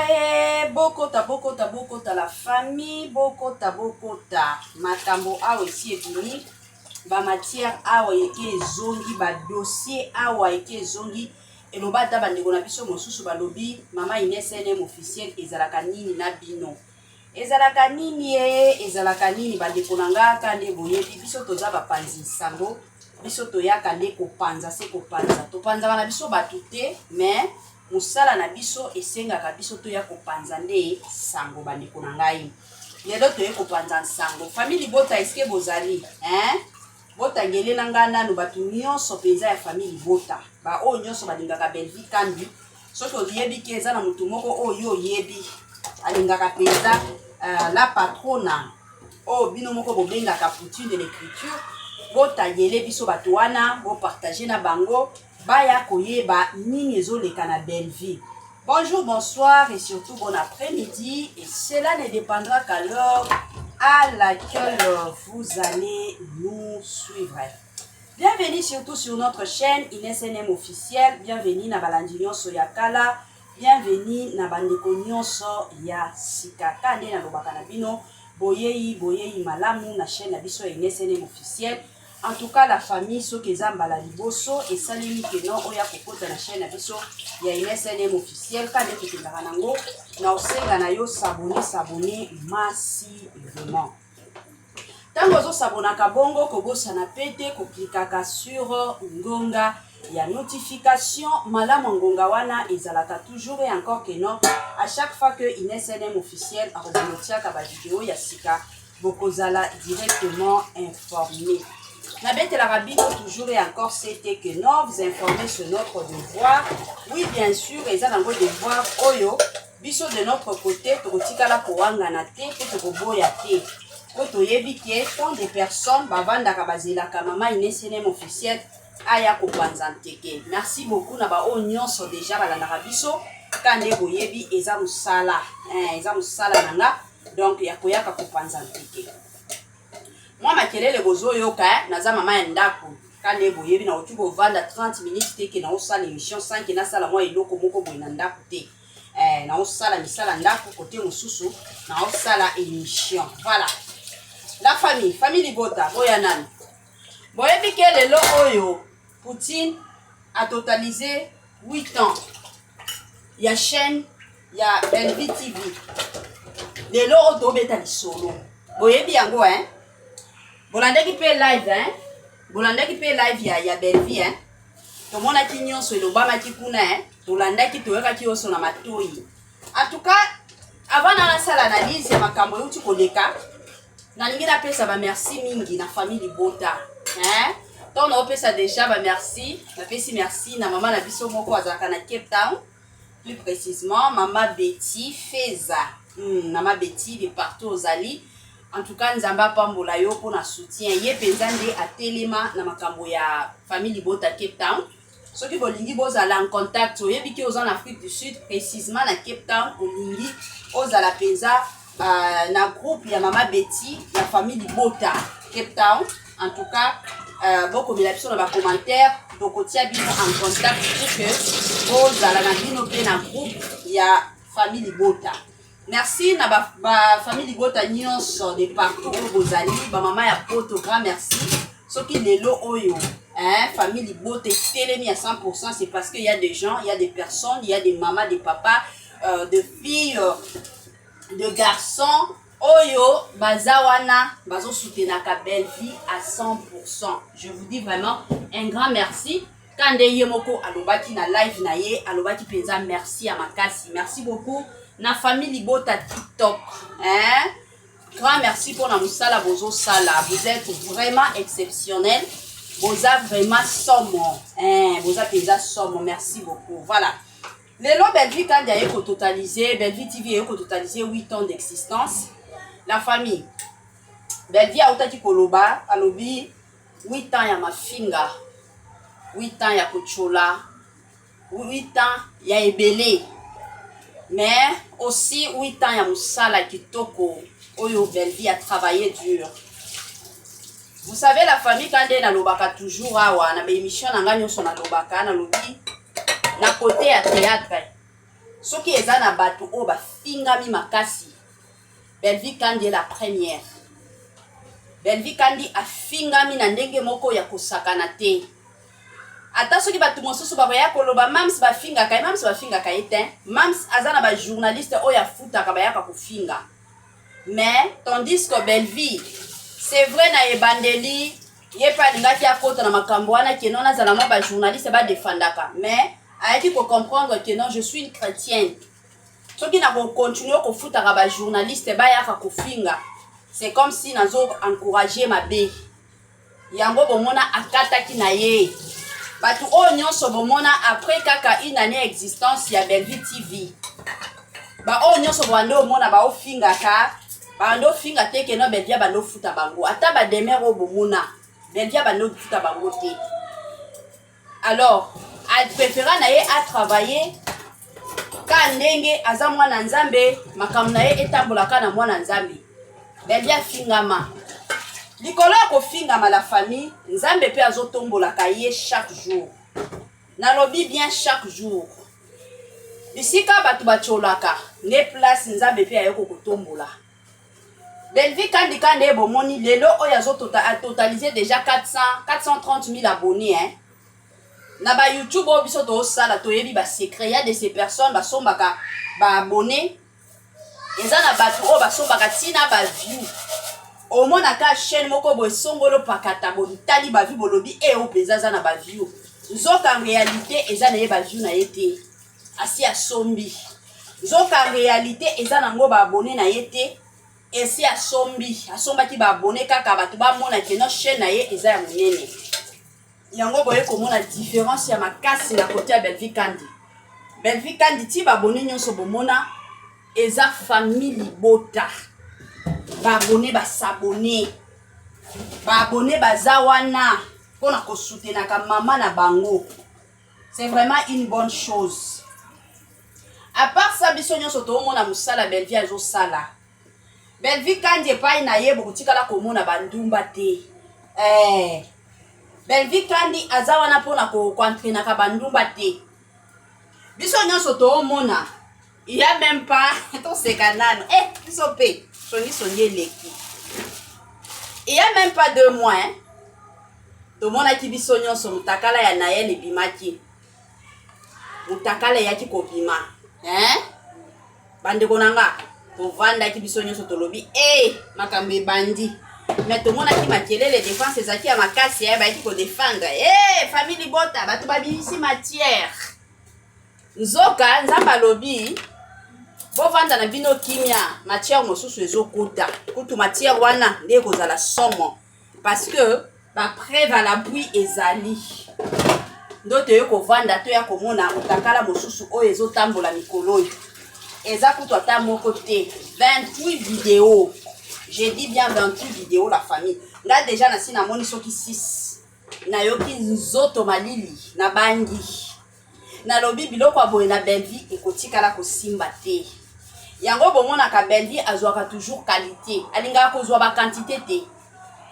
E bokota, bokota, bokota la famille, bokota, bokota. Makambo awa esi ebimi, ba matière awa eke ezongi, ba dossier awa eke ezongi. Eloba ata bandeko na biso mosusu balobi, mama Ines NM officiel, ezalaka nini na bino? Ezalaka nini e? Ezalaka nini bandeko na nga? Ka nde boyebi biso toza bapanzi nsango, biso toyaka nde kopanza se kopanza. Topanzaka na biso bato te, mais mosala na biso esengaka biso toya kopanza nde sango. Bandeko na ngai, lelo toye kopanza nsango. Famille libota, eske bozali, hein? Botangelela nga nanu bato nyonso mpenza ya famille libota, baoyo nyonso balingaka Bellevue Kandi. Soki oyebi ke eza na motu moko oyo oyebi alingaka mpenza la patrona oyo bino moko bobengaka Poutine de l'écriture, botangele biso bato wana, bopartage na bango, baya koyeba nini ezoleka na Bellevue. Bonjour, bonsoir et surtout bon après-midi, et cela ne dépendra qu'à l'heure à laquelle vous allez nous suivre. Bienvenue surtout sur notre chaîne Ines NM officiel. Bienvenue na balandi nyonso ya kala, bienvenue na bandeko nyonso ya sika. Ka nde nalobaka na bino, boyei, boyei malamu na chaîne na biso ya Ines NM officiel. En tout cas la famille, soki eza mbala liboso esalemi ke non oya kokota na chaîne na biso ya Ines NM officiel, ka nde tokendaka nango, na osenga na yo s'abonner, s'abonner massivement. Ntango ozosabonaka bongo, kobosana pe te koklikaka sur ngonga ya notification. Malamu, ngonga wana ezalaka toujours et encore que non, à chaque fois que Ines NM officiel akobanotiaka bavideo ya sika, bokozala directement informé. Nabetelaka bino toujours et encore, c'était que non, vous informer, c'est notre devoir. Oui, bien sûr, eza nango devoir oyo biso de notre côté tokotikala kowangana te mpe tokoboya te, po toyebi ke tant de personnes bavandaka, bazelaka mama Ines NM officiel aya kopanza nteke. Merci beaucoup na baoyo nyonso déjà balandaka biso. Ka nde boyebi, eza mosala, eza mosala na nga donc ya koyaka kopanza nteke. Mwa makelele bozoyoka, naza mama ya ndako. Ka nde boyebi, nakoki kovanda 30 minutes te ke naosala émission sans ke nasala mwa eloko moko boye na ndako te. Naosala misala ndako, kote mosusu naosala émission. Voilà la famille, famille libota, boya nani. Boyebi ke lelo oyo Poutine a totalisé 8 ans ya chaîne ya Bellevue TV. Lelo oyo tobeta lisolo, boyebi yango, hein? Bolandaki mpe live, hein? Bolandaki mpe live ya Bellevue, hein? Tomonaki nyonso elobamaki kuna, hein? Tolandaki, toyokaki nyonso na matoi. En tout cas, avant na nasala analyse ya makambo euti koleka, nalingi napesa bamerci mingi na famille libota, hein? Ntango naopesa déjà bamerci, napesi merci na mama na biso moko azalaka na Cape Town, plus précisément mama Betty Feza. Mama Betty, de partout ozali, en tout cas Nzambe apambola yo mpona soutien. Ye mpenza nde atelema na makambo ya famille libota Cape Town. Soki bolingi bozala en contact, oyebi ke oza na Afrique du Sud, précisément na Cape Town, olingi ozala mpenza na groupe ya mama Betty ya famille libota Cape Town, en tout cas bokomela biso na bacommentaire, tokotia bino en contact pour que bozala na bino mpe na groupe ya famille libota. Merci na bafamille ba libota nyonso de partout oyo bozali, bamama ya poto, grand merci. Soki lelo oyo, hein, famille libota etelemi à 100%, c'est parce qu'il y a des gens, il y a des personnes, il y a des mamas, des papas, de filles, de garçons oyo baza wana, bazosoutenaka Bellevue à 100%. Je vous dis vraiment un grand merci. Ka nde ye moko alobaki na live na ye, alobaki mpenza merci ya makasi. Merci beaucoup na famille libota TikTok, hein? Grand merci mpona mosala bozosala. Vous êtes vraiment exceptionnel, boza vraiment somo, hein? Boza mpenza somo, merci beaucoup. Voilà, lelo Bellevue Kandi aye kototaliser, Bellevue TV aye kototaliser 8 ans d'existence. La famille, Bellevue autaki koloba, alobi 8 ans ya mafinga, 8 ans ya kotyola, 8 ans ya ebele, mais aussi 8 ans ya mosala kitoko oyo Bellevue a travaillé dur. Vous savez la famille, ka nde nalobaka toujours awa na baémission na ngai nyonso, nalobaka, nalobi na côté ya théâtre. Soki eza na bato oyo bafingami makasi, Bellevue Kandi est la première. Bellevue Kandi afingami na ndenge moko ya kosakana te. Ata soki bato mosusu bakoya koloba mams bafingaka ye, mams bafingaka ye te. Mams aza na ba journaliste oyo afutaka bayaka kofinga. Mais tandis que Bellevue, c'est vrai, na ebandeli ye mpe alingaki akota na makambo wana que non, nazala mwa ba journaliste badefandaka, mais ayaki kocomprendre que non, je suis une chrétienne, soki na kocontinue kofutaka ba journaliste bayaka kofinga, c'est comme si nazo encourage mabe. Yango bomona akataki na ye bato oyo nyonso bomona. Après kaka une année existence ya Bellevue TV, baoyo nyonso bande omona baofingaka, bande ofinga te que non, Bellevue bande ofuta bango. Ata bademere oyo bomona, Bellevue bande ofuta bango te. Alors apréféra na ye atravaille ka ndenge aza mwana Nzambe, makambo na ye etambolaka na mwana Nzambe. Bellevue afingama likolo ya kofingama. La famille, Nzambe mpe azotombolaka ye chaque jour. Nalobi bien, chaque jour. Bisika bato batiolaka nde place Nzambe mpe ayoki kotombola Bellevue Kandi. Kandi ye bomoni lelo oyo atotaliser déjà 400, 430 000 abonnés, hein? Na bayoutube oyo biso tozosala, toyebi basecret ya de ces personnes basombaka baabonné. Eza na bato oyo basombaka ntina baview. Omonaka chaîne moko boye songolo pakata, botali baview, bolobi e oyo mpenza aza na baview, nzoka en réalité eza na ye baview na ye te, asi asombi. Nzoka en réalité eza nango baabonné na ye te, esi asombi. Asombaki baabonné kaka bato bamona que non, chaîne na ye eza ya monene. Yango boye komona différence ya makasi na côté ya Bellevue Kandi. Bellevue Kandi ti baabonné nyonso bomona eza famille libota. Baabonné bas'abonner, baabonné baza wana mpona kosoutenaka mama na bango. C'est vraiment une bonne chose. À part ça, biso nyonso toomona mosala Bellevue azosala. Bellevue Kandi, epai na ye bokotikala komona bandumba te. Bellevue Kandi aza wana mpona koentraînaka bandumba te. Biso nyonso toomona ya même pas toseka nano. Biso mpe songisongi eleki. Il y a même pas 2 mois, hein? Tomonaki biso nyonso mutakala ya Nayel ebimaki. Mutakala eyaki kobima, hein? Bandeko na nga, tovandaki biso nyonso, tolobi e makambo ebandi. Mais tomonaki makelele, défense ezalaki ya makasi ya bayaki kodefendre e famille libota, bato babimisi matière. Nzoka Nzambe alobi bovanda na bino kimia, matière mosusu ezokota. Kutu matière wana nde ekozala somo, parce que bapreuve à l'appui ezali. Ndo toye kovanda, toya komona motakala mosusu oyo ezotambola mikolo oyo. Eza kutu ata moko te, 28 vidéo, je dis bien 28 vidéo. La famille, nga déjà nasi namoni soki 6, nayoki nzoto malili, nabangi. Nalobi biloko ya boye na Bellevue ekotikala kosimba te. Yango bomonaka Bellevue azwaka toujours qualité, alingaka kozwa baquantité te.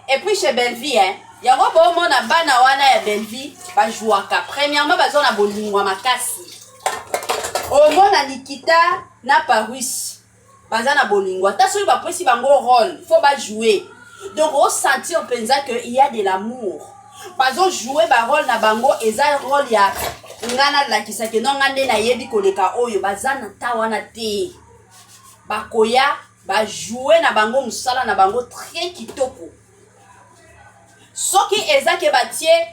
Et puis chez Bellevue, hein, yango bomona bana wana ya Bellevue bajwaka, premièrement baza na bolingo ya makasi. Omona Nikita na Paris baza na bolingo, ata soki bapesi bango rôle, faut bajouer. Donc osentir mpenza que il y a de l'amour. Bazojoue barôle na bango, eza rôle ya nga nalakisaki no nga nde nayebi koleka oyo. Baza na ta wana te, bakoya bajoue na bango mosala na bango très kitoko. Soki eza que batie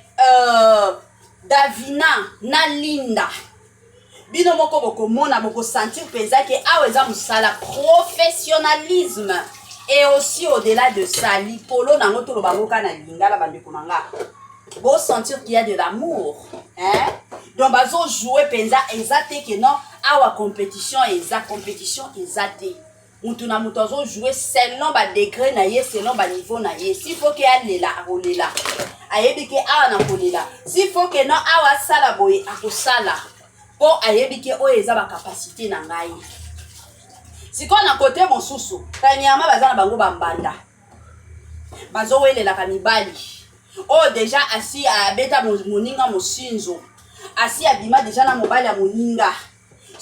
Davina na Linda, bino moko bokomona, bokosentir mpenza que awa eza mosala, professionnalisme. Et aussi au-delà de ça, likolo nango, toloba ngo kaka na lingala, bandeko na nga, bosentir qu'il y a de l'amour, hein? Donc bazojoue mpenza, eza te que non, awa compétition eza, compétition eza te. Mutu na moto azojoue selon badegré na ye, selon baniveau na ye. S'il faut que alela, akolela, ayebi que awa na kolela. S'il faut que non, awa asala boye, akosala, mpo ayebi que oyo eza bacapacité na ngai. Sikoyo na côté mosusu, premièrement baza na bango bambanda bazowelelaka mibali oyo déjà asi abeta moninga mosinzo, asi abima déjà na mobali ya moninga.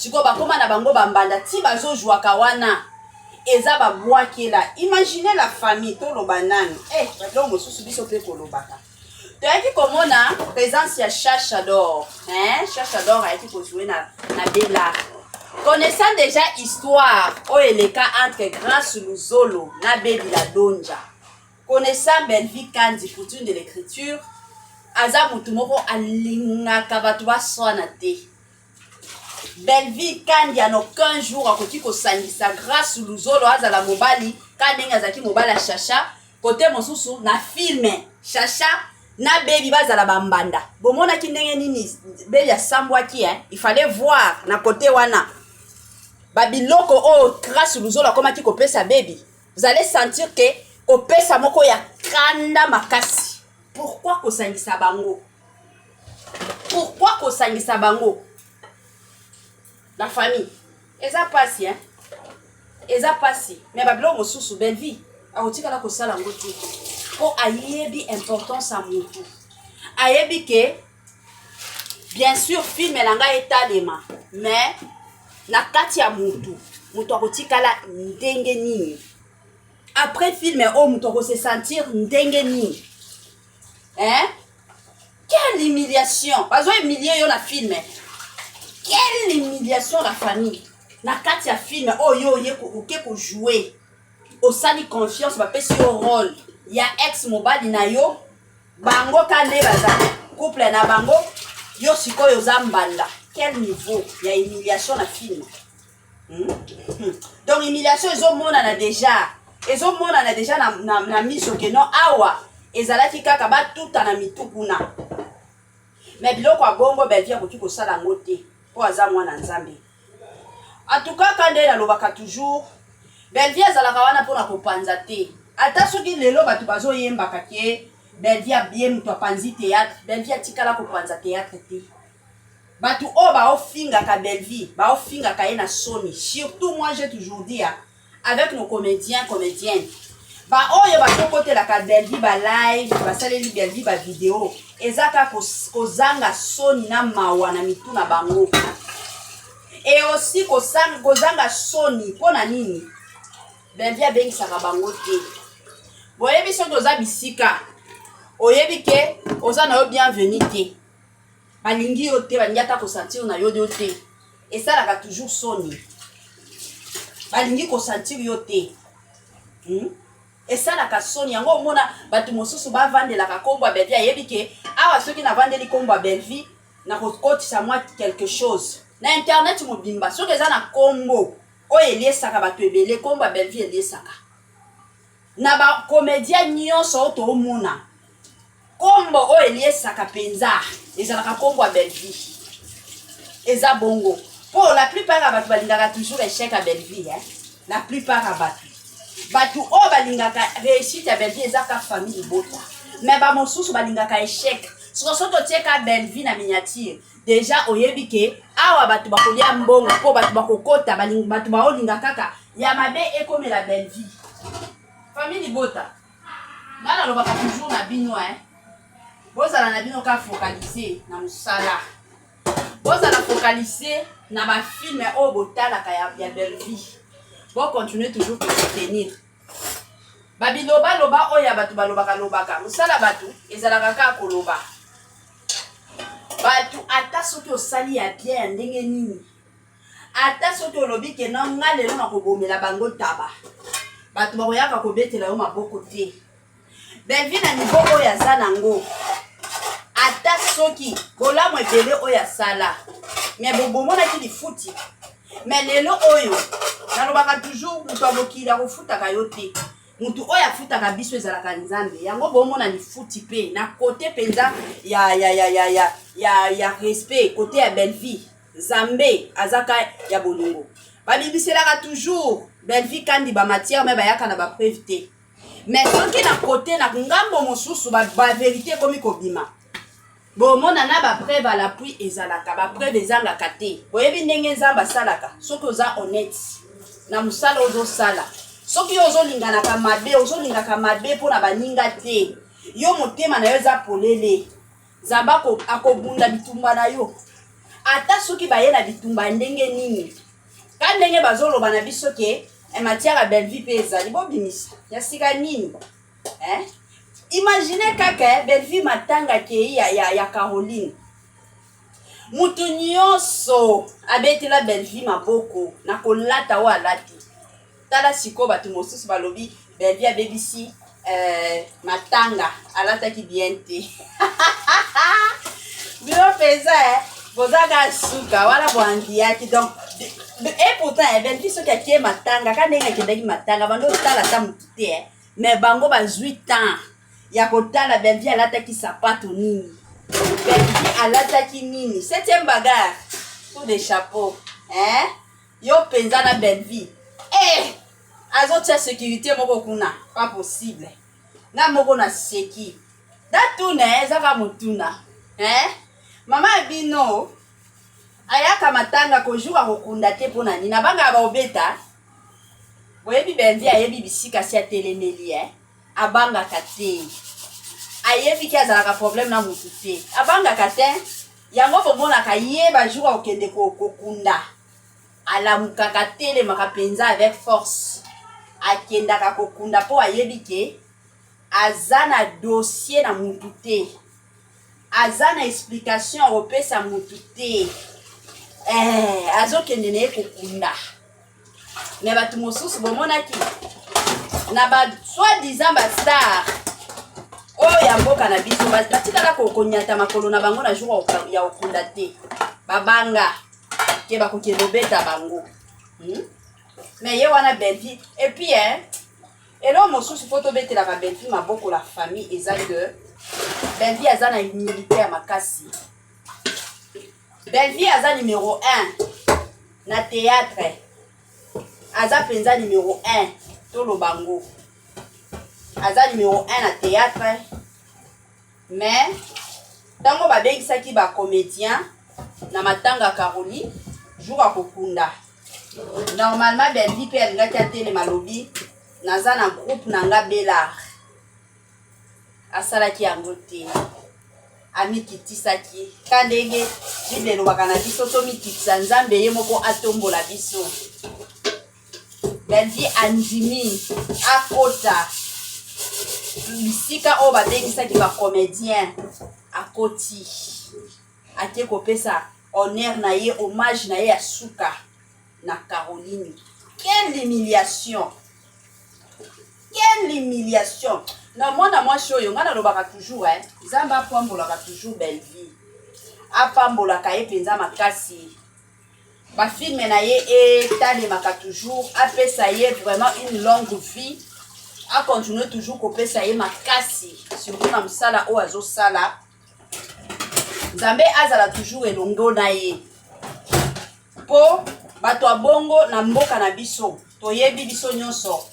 Sikoyo bakoma na bango bambanda ti bazozwaka wana eza babwakela. Imaginez la famille, toloba nanu eh, biloko mosusu biso mpe kolobaka. Toyaki komona présence ya Chacha d'or, hein? Chacha d'or ayaki kozwe na Bella. Connaissant déjà histoire oyo eleka entre Grâce Luzolo na Baby la Donja, connaissant Bellevue Kandi, coutume de l'écriture, aza motu moko alingaka bato baswana te. Bellevue Kandi en aucun jour akoki kosangisa Grâce Luzolo azala mobali ka ndenge azalaki mobali ya Chacha. Kote mosusu na film Chacha na Baby bazala bambanda. Bomonaki ndenge nini Baby asambwaki, hein? Il fallait voir na kote wana babiloko oyo Grâce Luzolo akomaki kopesa Baby. Vous allez sentir que kopesa moko ya kanda makasi. Pourquoi kosangisa bango? Pourquoi kosangisa bango? La famille eza pasi, hein? Eza pasi, mais babiloko mosusu Bellevue akotikala kosala yango te, mpo ayebi importance ya motu. Ayebi ke bien sûr film na ngai etalema, mais na kati ya motu, moto akotikala ndenge nini après film oyo? Moto akose sentir ndenge nini, hein? Quelle humiliation! Bazo humilier yo na film. Quelle humiliation, la famille! Na kati ya film oyo oye oke kojouer, osali confiance, bapesi yo rôle ya ex mobali na yo. Bango ka nde baza couple na bango, yo sikoyo oza mbanda. Quel niveau ya humiliation na film? Donc humiliation ezomonana déjà, ezomonana déjà na miso ke non, awa ezalaki kaka batuta na mitu kuna. Mais biloko ya bongo, Bellevue akoki kosala yango te, mpo aza mwana Nzambe. En tout cas, ka nde nalobaka toujours, Bellevue azalaka wana mpona kopanza te. Ata soki lelo bato bazoyembaka ke Bellevue abie moto apanzi théâtre, Bellevue atikala kopanza théâtre te. Bato oyo baofingaka Bellevue, baofingaka ye na soni. Surtout moi, j'ai toujours dit, avec nos comédiens, comédiennes, baoyo bazokotelaka Bellevue balive, basaleli Bellevue bavideo, eza kaka kozanga soni na mawa na mitu na bango. Et aussi kozanga soni, mpo na nini Bellevue abengisaka bango te? Boyebi, soki oza bisika oyebi ke oza na yo bienvenu te, balingi yo te, balingi ata kosentir na yo yo te, esalaka toujours soni. Balingi kosentir yo te, Esalaka soni. Yango omona bato mosusu bavandelaka nkombo ya Bellevue. Ayebi ke awa soki navandeli nkombo ya Bellevue, nakokotisa mwa quelque chose na internet mobimba. Soki eza na nkombo oyo eliesaka bato ebele, nkombo ya Bellevue eliesaka na bacomédien nyonso oyo toomona. Nkombo oyo eliesaka mpenza ezalaka nkombo ya Bellevue. Eza bongo mpo la plupart ya bato balingaka toujours échec ya Bellevue, hein? La plupart ya bato oyo balingaka réussite ya Bellevue eza ka famille libota, mais bamosusu balingaka échec. Soko soki otieka Bellevue na miniature, déjà oyebi ke awa bato bakolia mbongo, mpo bato bakokota, bato baolinga kaka ya mabe ekomela Bellevue. Famille libota, nga nalobaka toujours na bino, hein? Bozala na bino ka focalisé na mosala, bozala focalisé na bafilm oyo botalaka ya Bellevue. Bocontinue toujours kosoutenir. Babilobaloba oyo ya bato balobaka lobaka, mosala bato ezalaka kaka koloba. Bato, ata soki osali ya bien ya ndenge nini, ata soki olobi ke no, nga lelo nakobomela bango taba, bato bakoyaka kobetela yo maboko te. Bellevue na niveau oyo aza nango, ata soki bolamu ebele oyo asala, mais bobomonaki lifuti. Mais lelo oyo nalobaka toujours, moto ya mokili akofutaka yo te. Motu oyo afutaka biso ezalaka Nzambe. Yango bomona lifuti mpe na kote mpenza ya respect kote ya Bellevue. Nzambe azaka ya bolingo. Babimiselaka toujours Bellevue Kandi bamatière, mais bayaka na bapreuve te. Mais soki na kote na ngambo mosusu bavérité ekomi kobima, bomona na bapreuve à l'appui ezalaka, bapreuve ezangaka te. Boyebi ndenge Nzambe asalaka. Soki oza honnête na mosala ozosala, soki yo ozolinganaka mabe, ozolingaka mabe mpona baninga te, yo motema na yo eza polele, Nzambe akobunda bitumba na yo. Ata soki baye na bitumba ya ndenge nini, ka ndenge bazoloba na biso ke eh, matière ya Bellevue mpe ezali, bobimisa ya sika nini eh? Imagine kaka eh, Bellevue matanga kei ya Caroline, mutu nyonso abetela Bellevue maboko na kolata oyo alati. Tala sikoyo bato mosusu balobi Bellevue abebisi matanga, alataki bien te. Bino mpenza bozaka suka wana boandiaki. Donc et pourtant Bellevue soki akie matanga, ka ndenge akendaki matanga, bando otala ata motu te, mais bango bazwi temps ya kotala Bellevue alataki sapato nini, Bellevue alataki nini. Septième bagarre, coup de chapeau, hein? Yo mpenza na Bellevue, azotia sécurité moko kuna, pas possible. Nga moko naseki datuna, ezaka motuna, hein? Mama ya bino ayaka matanga kojuka kokunda te, mpo na nini abangaka baobeta? Boyebi Bellevue ayebi bisika si atelemeli, abangaka te, ayebi ke azalaka problème na motu te, abangaka te. Yango bomonaka ye bajour akokende kokunda, alamukaka, atelemaka mpenza avec force, akendaka kokunda mpo ayebi ke aza na dossier na mutu te, aza na explication ya kopesa mutu te, azokende na ye kokunda. Me bato mosusu bomonaki na ba soi-disant bastar oyo ya mboka na biso, batikala konyata makolo na bango na jour ya kokunda te, babanga ke bakokende obeta bango, Mais ye wana Bellevue. Et puis eloko mosusu mpo tobetelaka Bellevue maboko, la famille, eza que Bellevue aza na humilité ya makasi. Bellevue aza numéro 1 na théâtre, aza mpenza numéro 1, toloba ngo aza numéro 1 na théâtre. Mais ntango babengisaki bacomédien na matanga Caroline, jour akokunda, normalement Bellevue mpe alingaki atelema, alobi naza na groupe na nga Belar. Asalaki yango te, amikitisaki ka ndenge Bible elobaka na biso, tomikitisa, Nzambe ye moko atombola biso. Bellevue andimi akota bisika oyo babengisaki bacomédien, akoti, ake kopesa honneur na ye, hommage na ye ya suka na Caroline. Quelle humiliation, quelle humiliation na mwana mwasi oyo! Ngai nalobaka toujours, Nzambe apambolaka toujours Bellevue, apambolaka ye mpenza makasi, bafilme na ye etalemaka toujours, apesa ye vraiment une longue vie, acontinue toujours kopesa ye makasi, surtout na mosala oyo azosala. Nzambe azala toujours elongo na ye, mpo bato ya bongo na mboka na biso toyebi biso nyonso,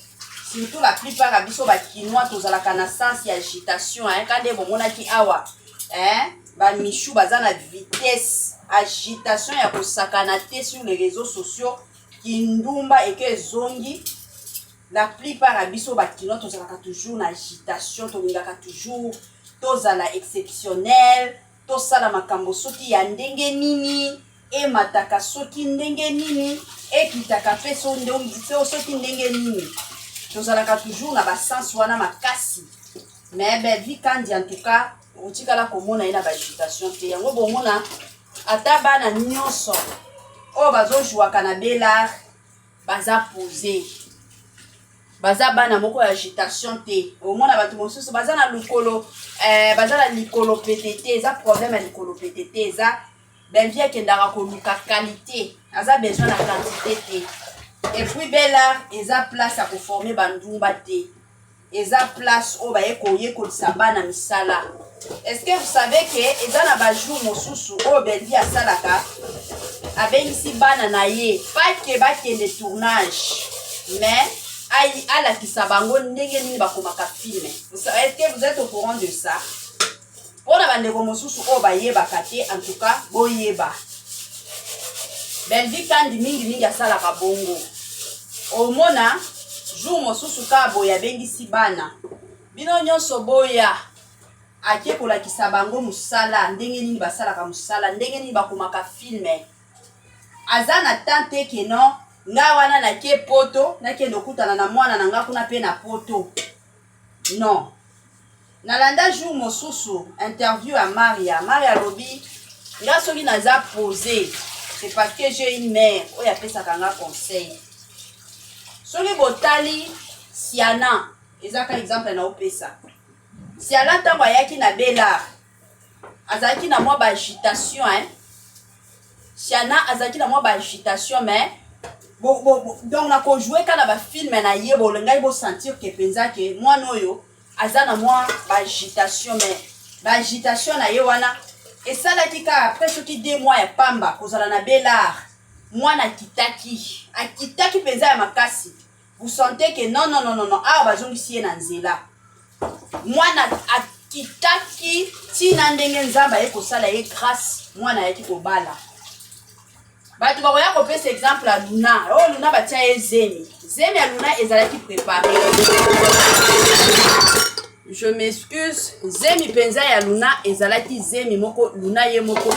surtout la plupart ya biso bakinois tozalaka na sens ya agitation, hein? Ka nde bomonaki awa, hein? Bamichu baza na vitesse, agitation ya kosakana te sur les réseaux sociaux, kindumba eke ezongi. La plupart ya biso bakinois tozalaka toujours na agitation, tolingaka toujours tozala exceptionnel, tosala makambo soki ya ndenge nini emataka, soki ndenge nini ekitaka, mpe soki ndenge nini, tozalaka toujours na basens wana makasi. Mais Bellevue Kandi, en tout cas, otikala komona ye na baagitation te. Yango bomona ata bana nyonso oyo bazojwaka na Belar baza posé, baza bana moko ya agitation te. Omona bato mosusu baza na lokolo, baza na likolo pete te. Eza problème ya likolo pete te, eza Bellevue akendaka koluka qualité, aza besoin na quantité te. Et puis Belar eza place ya koformer bandumba te, eza place oyo baye koyekolisa bana misala. Est ce que vous savez ke eza na bajour mosusu oyo Bellevue asalaka, abengisi bana na ye pake bakende tournage, mais alakisa bango ndenge nini bakomaka film? Est ce que vous êtes au courant de ça? Mpona bandeko mosusu oyo bayebaka te, en tout cas boyeba, Bellevue Kandi mingimingi asalaka bongo. Omona jour mosusu kaka boye abengisi bana, bino nyonso boya. Ake kolakisa bango musala ndenge nini basalaka musala ndenge nini bakomaka film aza na temps te ke non nga wana nake poto nakende okutana na mwana na nga kuna pe na poto non. Nalanda jour mosusu interview ya Maria. Maria alobi nga soki naza pose c'est parce que j'ai une mère oyo apesaka nga conseil. Soki botali Siana eza ka exemple na opesa. Siana ntango ayaki na Belar azalaki na mwa ba agitation hein. Siana azalaki na mwa ba agitation mais bo, bo, bo, donc na ko jouer ka na ba film na ye bolingaki bo sentir ke mpenza ke mwana oyo aza na mwa ba agitation mais ba agitation na ye wana esalaki kaka après soki 2 mois ya pamba kozala na Belar mwana akitaki akitaki mpenza ya makasi. Vous sentez que non non non non non awa bazongisi ye na nzela. Mwana akitaki tina ndenge Nzambe aye kosala ye grâce, mwana ayaki kobala. Bato bakoya kopesa exemple ya Luna. Oh, Luna batia ye zemi. Zemi ya Luna ezalaki préparé. Je m'excuse, zemi mpenza ya Luna ezalaki zemi moko Luna ye moko.